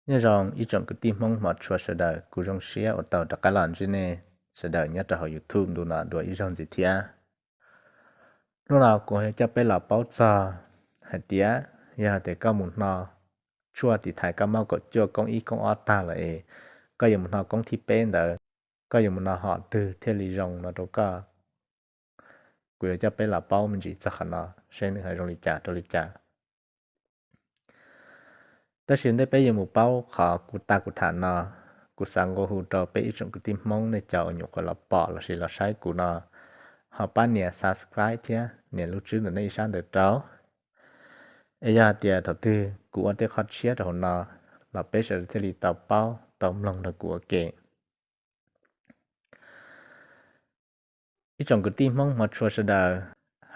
Nyob zoo ib tsoom kwv tij Hmoob hmov tshua sawv daws, kuv zoo siab uas tau rov qab los ntsib nej sawv daws nyob rau hauv YouTube ntu no dua ib zaug ntxiv thiab. Hnub no kuv yuav coj peb los paub txog hais tias yog hais tias koj mus hno tshuaj tiv thaiv kab mob kaum cuaj koob ib koob ob tag lawm es koj yuav mus hno koob thib peb ntawd, koj yuav mus hno hom twg thiaj li zoo no rau koj. Kuv yuav coj peb los paub me ntsis txog qhov no, seb nws ho zoo li cas rau li cas. Tab sis ua ntej peb yuav mus paub qhov kuv tag kuv tham no, kuv xav nqua hu rau peb ib tsoom kwv tij Hmoob nej cov uas nyuam qhuav los pom lossis los saib kuv no, ho pab nias subscribe thiab nias lub tswb ntawm nej ib sab ntawd rau. Es yog hais tias thaum twg kuv ua tej qhov tshiab rau hauv no los peb sawv daws thiaj li tau paub tau mloog nrog kuv ua ke. Ib tsoom kwv tij Hmoob hmov tshua sawv daws,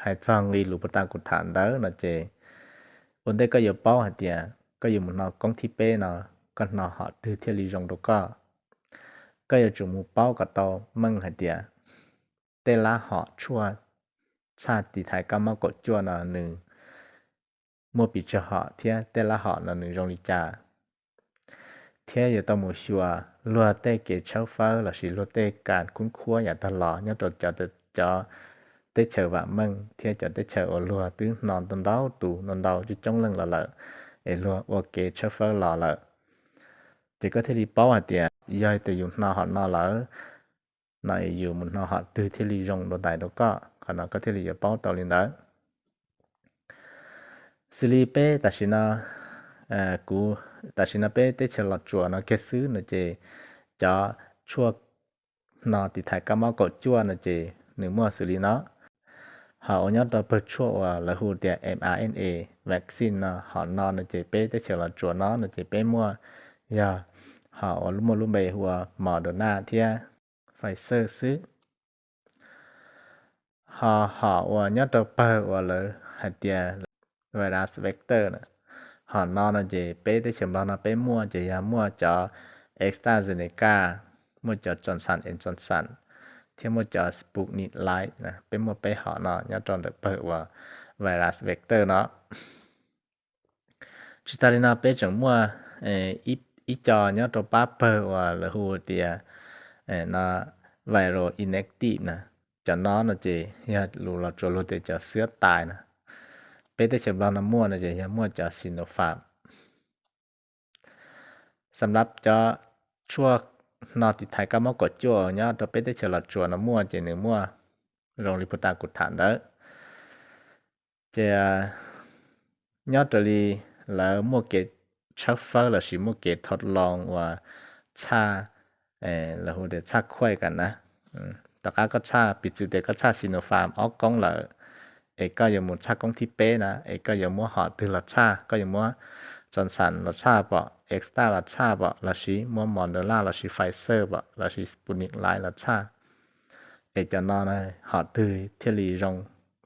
hais txog nqi lus puag ta kuv tham ntawd no ces ua ntej koj yuav paub hais tias koj yuav mus hno koob thib peb no, koj hno hom twg thiaj li zoo rau koj. Koj yuav tsum mus paub kom tau meej hais tias tej lab hom tshuaj txhaj tiv thaiv kab mob kaum cuaj no nws muaj pes tsawg hom thiab tej lab hom no nws zoo li cas. Thiab yuav tau mus xyuas luag tej kev tshawb fawb lossis luag tej kas khub khuab yav tag los nyob rau cov, cov teb chaws vam meej thiab cov teb chaws uas luag twb hno ntau ntau tus ntau ntau coob coob leej los lawm, es luag ua kev tshawb fawb los lawm. Ces koj thiaj li paub hais tias yog tias yus hno hom no lawm no yus mus hno hom twg thiaj li zoo dua ntais rau koj, qhov no koj thiaj li yuav paub tau li ntawd. Xws li peb tam sim no, kuv, tam sim no peb teb chaws Los Tsuas no kiag xwb no ces cov tshuaj hno tiv thaiv kab mob kaum cuaj no ces nws muaj xws li no. Ho uas nyob rau pawg tshuaj uas lawv hu tias mRNA vaccine no, hom no no ces peb teb chaws Los Tsuas no no ces peb muaj yog ho uas muaj lub npe hu ua Moderna thiab Pfizer xwb. Ho hom uas nyob rau pawg uas lawv hais tias virus vector na, hom no no ces peb teb chaws Nplog no peb muaj ces yog muaj cov AstraZeneca, muaj cov Johnson and Johnson, thiab muaj cov Sputnik Light na. Peb muaj peb hom no nyob rau ntawm pawg uas virus vector no. Tsis tas li no peb tseem muaj ib co nyob rau pab pawg uas lawv hu tias no viral inactive na. Cov no no ces yog lus Los Tsuas luag tias cov xiab tais na. Peb teb chaws Nplog no muaj no ces yog muaj cov Sinopharm. Xam lab cov tshuaj hno tiv thaiv kab mob kaum cuaj nyob rau peb teb chaws Los Tsuas no muaj ces nws muaj zoo li puag ta kuv tham ntawd. Ces nyob raws li lawv muaj kev tshawb fawb lossis muaj kev thov loo uas txhaj, lawv hu tias txhaj khuaj kam na. Tom qab koj txhaj, piv txwv tias koj txhaj Sinopharm ob koob lawm, es koj yuav mus txhaj koob thib peb na, es koj yuav muab hom twg los txhaj, koj yuav muab Johnson los txhaj pom, Astra los txhaj pom, lossis muab Moderna lossis Pfizer pom, lossis Sputnik Light los txhaj, es cov no hom twg thiaj li zoo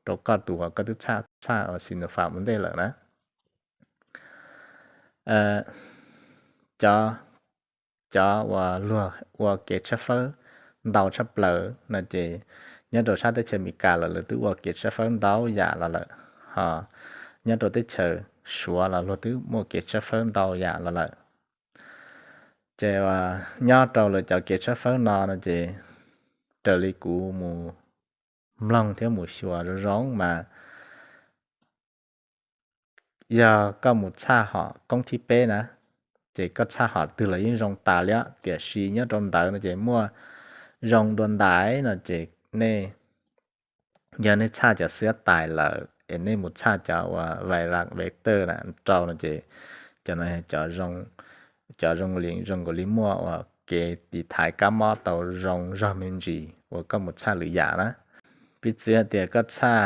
rau koj tus uas koj twb txhaj, txhaj uas Sinopharm ua ntej lawm na. Cov, cov uas luag ua kev tshawb fawb ntau tshaj plaws no ces nyob rau sab teb chaws Amelikas los lawv twb ua kev tshawb fawb ntau yam los lawm, ho nyob rau teb chaws Suav los luag twb muaj kev tshawb fawb ntau yam los lawm. Ces nyob rau lawv cov kev tshawb fawb no no ces raws li kuv mus mloog thiab mus xyuas zoo zoo mas yog koj mus txhaj hom koob thib peb na, ces koj txhaj hom twg los yeej zoo tas li. Tiam sis nyob rau ntawd no ces muaj zoo dua ntais no ces nej, yog nej txhaj cov xiab tais lawm es nej mus txhaj cov uas virus vector na rau no ces cov no yog cov zoo li, zoo nkaus li muaj uas kev tiv thaiv kab mob tau zoo zog me ntsis uas koj mus txhaj lwm yam na. Piv txwv hais tias koj txhaj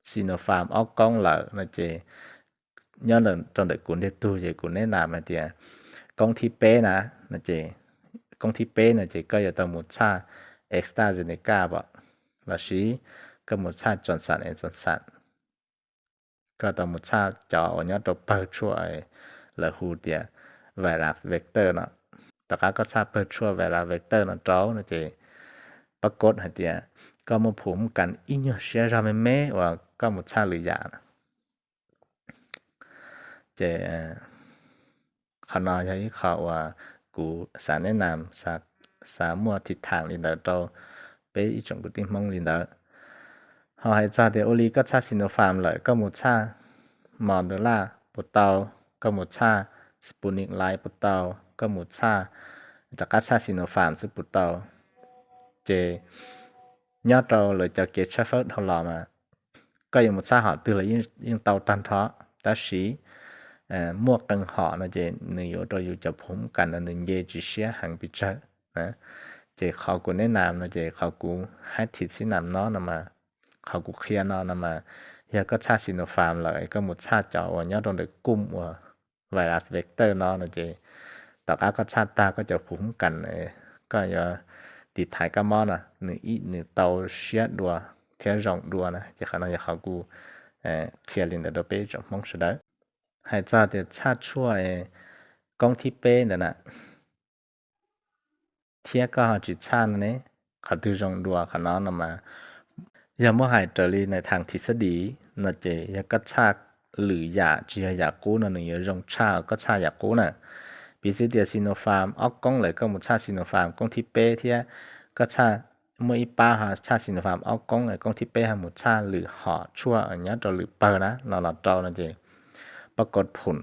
Sinopharm ob koob lawm no ces nyob rau ntawm kuv ntiag tug ces kuv neb nam hais tias koob thib peb na, no ces koob thib peb no ces koj yuav tau mus txhaj AstraZeneca pom, lossis koj mus txhaj Johnson and Johnson, koj tau mus txhaj cov uas nyob rau pawg tshuaj lawv hu tias virus vector no. Tom qab koj txhaj pawg tshuaj virus vector no rau no ces pab kod hais tias koj muaj phum muaj kas ib nyuag siab zog me me uas koj mus txhaj lwm yam. Ces Qhov no yog ib qho uas kuv xav neb nam, xav muaj thib tham li ntawd rau peb ib tsoom kwv tij Hmoob li ntawd. Ho hais txog tias ua li koj txhaj Sinopharm lawm koj mus txhaj Moderna puas tau, koj mus txhaj Sputnik Light puas tau, koj mus txhaj, rov qab txhaj Sinopharm xwb puas tau. Ces nyob rau lawv cov kev tshawb fawb dhau los mas koj yuav mus txhaj hom twg los yeej tau tag nrho, tab sis muaj qee hom no ces nws yuav ua rau yus cov phum kas no nws nce tsis siab heev pes tsawg. Ces qhov kuv neb nam no ces qhov kuv haib thim xib nam no no mas, qhov kuv qhia no no mas, yog koj txhaj Sinopharm lawm koj mus txhaj cov uas nyob rau ntawm kum uas virus vector no no ces tom qab koj txhaj tag koj cov phum kas, koj yuav tiv thaiv kab mob no nws, nws tau siab dua thiab zoo dua na. Ces qhov no yog qhov kuv qhia li ntawd rau peb tsoom Hmoob sawv daws. Hais txog tias txhaj tshuaj koob thib peb ntawd na, thiab koj ho tsis txhaj no ne, qhov twg zoo dua? Qhov no no mas yog muab hais raws li nais thas thim xab dis no ces yog koj txhaj lwm yam tsis yog yam qub no nws yuav zoo tshaj koj txhaj yam qub na. Piv xwv tias Sinopharm ob koob lawm koj mus txhaj Sinopharm koob thib peb thiab koj txhaj, muaj ib pab ho txhaj Sinopharm ob koob, koob thib peb ho mus txhaj lwm hom tshuaj nyob rau lwm pawg na no los rau no ces pob kau phum,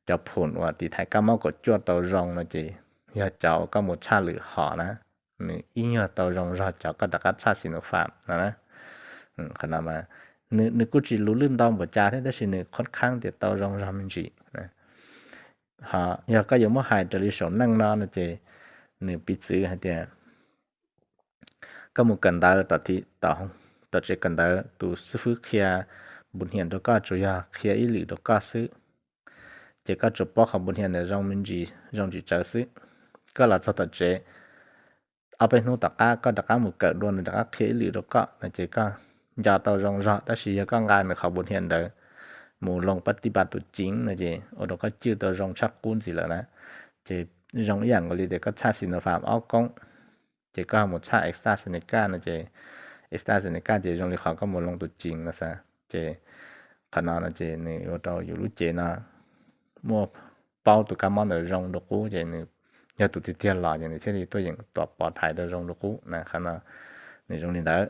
cov phum uas tiv thaiv kab mob kaum cuaj tau zoo no ces yog cov uas koj mus txhaj lwm hom na, nws ib nyuag tau zoo zog cov koj rov qab txhaj Sinopharm no na. Qhov no mas nws kuj tsis luv lwj ntau npaum cas thiab tab sis nws khoob khaab tias tau zoo zog me ntsis. Ho yog koj yuav muab hais raws li saum neej no no ces nws piv txwv hais tias koj mus kawm ntawv tom tsev kawm ntawv, tus xib fwb qhia npu hniam rau koj tsuas yog qhia ib lwm rau koj xwb, ces koj tsuas paub qhov npu hniam ntawd zoo me ntsis, zoo tsis tsawv xwb. Koj los txog tom tsev, ob peb hnub tom qab koj rov qab mus kawm dua nws rov qab qhia ib lwm rau koj no ces koj nco tau zoo zog, tab sis yog koj nqa nws qhov npu hniam ntawd mus loo pab tij pa tus ceev no ces ua rau koj cwj tau zoo tshaj qub ntxiv lawm na. Ces zoo ib yam nkaus li tias koj txhaj Sinopharm ob koob, ces koj mus txhaj AstraZeneca no ces AstraZeneca ces zoo li qhov koj mus loo tus ceev no xav. Ces qhov no no ces nws ua rau yus lub cev no muaj paub tus kab mob ntawd zoo dua qub ces nws yog tus tiag tiag los ces nws thiaj li tuaj yeem tuam pov thaiv rau zoo dua qub na. Qhov no nws zoo li ntawd.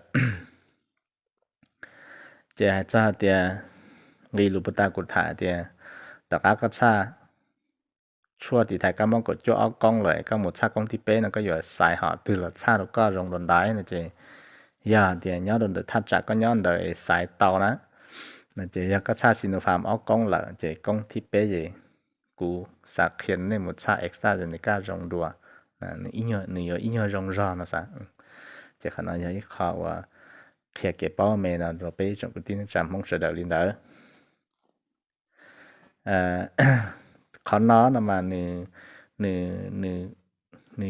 Ces hais txog tias nqi lus puag ta kuv tham tias tom qab koj txhaj tshuaj tiv thaiv kab mob kaum cuaj ob koob lawm koj mus txhaj koob thib peb no koj yuav xaiv hom twg los txhaj rau koj zoo dua ntaiv no ces yog tias nyob rau ntawm thaj tsam koj nyob ntawd es xaiv tau na, no ces yog koj txhaj Sinopharm ob koob lawm ces koob thib peb ces kuv xav qhia nej mus txhaj AstraZeneca zoo dua, nws yuav ib nyuag zoo zog no xav. Ces qhov no yog ib qho uas qhia kev paub me no rau peb tsoom kwv tij neej tsa Hmoob sawv daws li ntawd. Qhov no no mas nws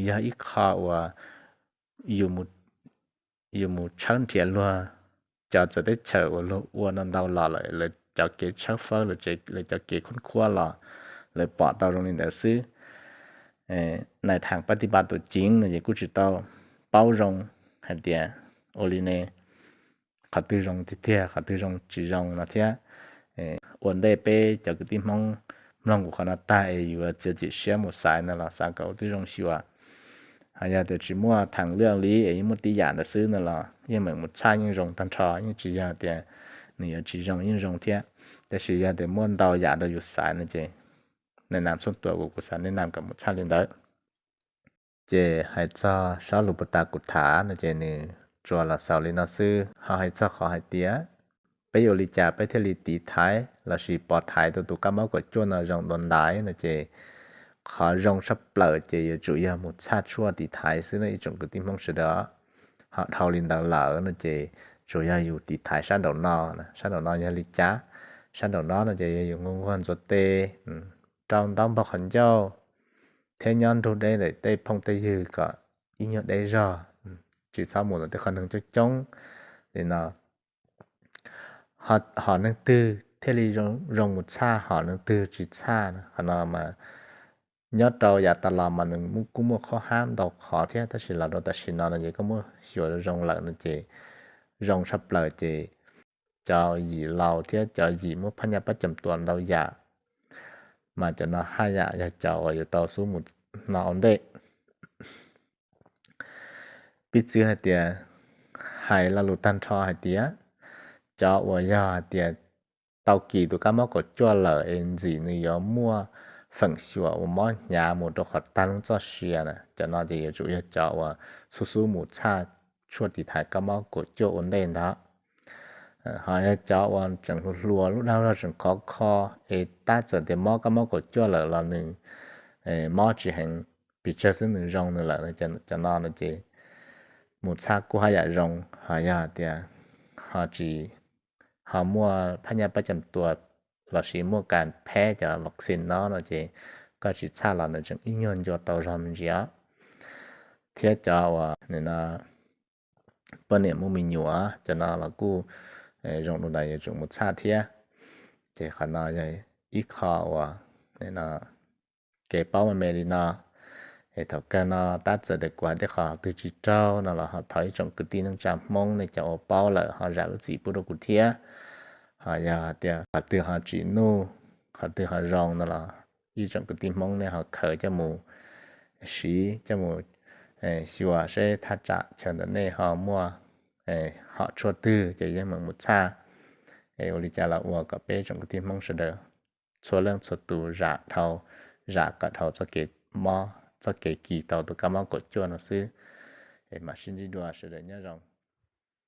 yog ib qho uas yus mus tshawb nrhiav luag cov txawv teb chaws uas luag ua no ntau los lawm, lawv cov kev tshawb fawb, lawv cov kev khoob khuab los lawv pom tau zoo li ntawd xwb. Nais thas pab tij pa tus ceev no ces kuj tsis tau paub zoo hais tias ua li ne qhov twg zoo tiag tiag, qhov twg zoo tsis zoo no thiab. Ua ntej peb cov kwv tij Hmoob mloog kuv qhov no tag es yuav txiav txim siab mus xaiv no los xav kom ua tib zoo xyuas. Ho yog tias tsis muaj thas lwj li es yeej muaj tib yam ntawd xwb no los yeej meem mus txhaj yeej zoo tag nrho, yeej tsis yog tias nws yuav tsis zoo, yeej zoo thiab. Tab sis yog tias muaj ntau yam rau yus xaiv no ces nais nas txhua tus kuv kuv xav nais nas kom mus txhaj li ntawd. Ces hais txog sab lus puag ta kuv tham no ces nws tsuas los xaus li no xwb. Ho hais txog qhov hais tias peb yuav ua li cas peb thiaj li tiv thaiv lossis pov thaiv tau tus kab mob kaum cuaj no zoo dua ntaiv no ces qhov zoo tshaj plaws ces yuav tsum yog mus txhaj tshuaj tiv thaiv xwb no ib tsoom kwv tij Hmoob sawv daws. Ho dhau li ntawd lawm no ces tsuas yog yus tiv thaiv sab nraum no. Sab nraum no yog li cas? Sab nraum no no ces yog yus nquag nquag ntxuav tes, rau ntaub npog qhov ncauj, thiab nyob nrug deb ntawm tej phooj tej ywg kom ib nyuag deb zog, tsis txhob mus ntawm tej qhov neeg coob coob li no. Hom neeg twg thiaj li zoo mus txhaj, hom neeg twg tsis txhaj? Qhov no mas nyob rau yav tas los mas nws kuj muaj qhob hab ntau qhov thiab, tab sis los rau tam sim no no ces koj muab xyuas zoo lawm no ces zoo tshaj plaws ces cov yim laus thiab cov yim muaj phab nyaj pab cam tuam ntau yam, Mas cov no haj yam yog cov uas yuav tau xub mus hno ua ntej. Piv txwv hais tias, hais lo lus tag nrho hais tias, cov uas yog hais tias tau kis tus kab mob kaum cuaj lawm es ntxim nws yuav muaj feem xyuam uas mob hnyav mus rau qhov tag lub txoj sia na, cov no ces yuav tsum yog cov uas xub xub mus txhaj tshuaj tiv thaiv kab mob kaum cuaj ua ntej ntag. Ho yog cov uas tseem hluas hluas, lub dag zog tseem khov kho, es tab txawm tias mob kab mob kaum cuaj lawm los nws mob tsis heev, pes tsawg xwb nws zoo nws lawm, cov no no ces mus txhaj kuj haj yam zoo. Ho yog tias ho tsis, ho muaj phab nyaj pab cam tua lossis muaj kas pheb cov vaccine no no ces koj tsis txhaj los nws tseem ib nyuag ncua tau zog me ntsis. Thiab cov uas nim no poj niam muaj me nyuam, cov no los kuj zoo dua ntawd yuav tsum mus txhaj thiab. Ces qhov no yog ib qho uas kev paub me me li no. Es thaum kawg no tab txawm tias kuv hais tej qhov twg tsis raug no los ho thov ib tsoom kwv tij neej tsa Hmoob nej cov uas paub lawm ho zam lub txim pub rau kuv thiab. Ho yog tias qhov twg ho tsim nuj, qhov twg ho zoo no los ib tsoom kwv tij Hmoob nej ho khaws coj mus siv, coj mus xyuas seb thaj tsam chaw ntawm nej ho muaj hom tshuaj twg ces yeej meem mus txhaj. Es ua li cas los ua kom peb tsoom kwv tij Hmoob sawv daws txhua leej txhua tus zam dhau, zam kom dhau txoj kev mob, txoj kev kis tau tus kab mob kaum cuaj no xwb. Es mam sib ntsib dua, sawv daws nyob zoo.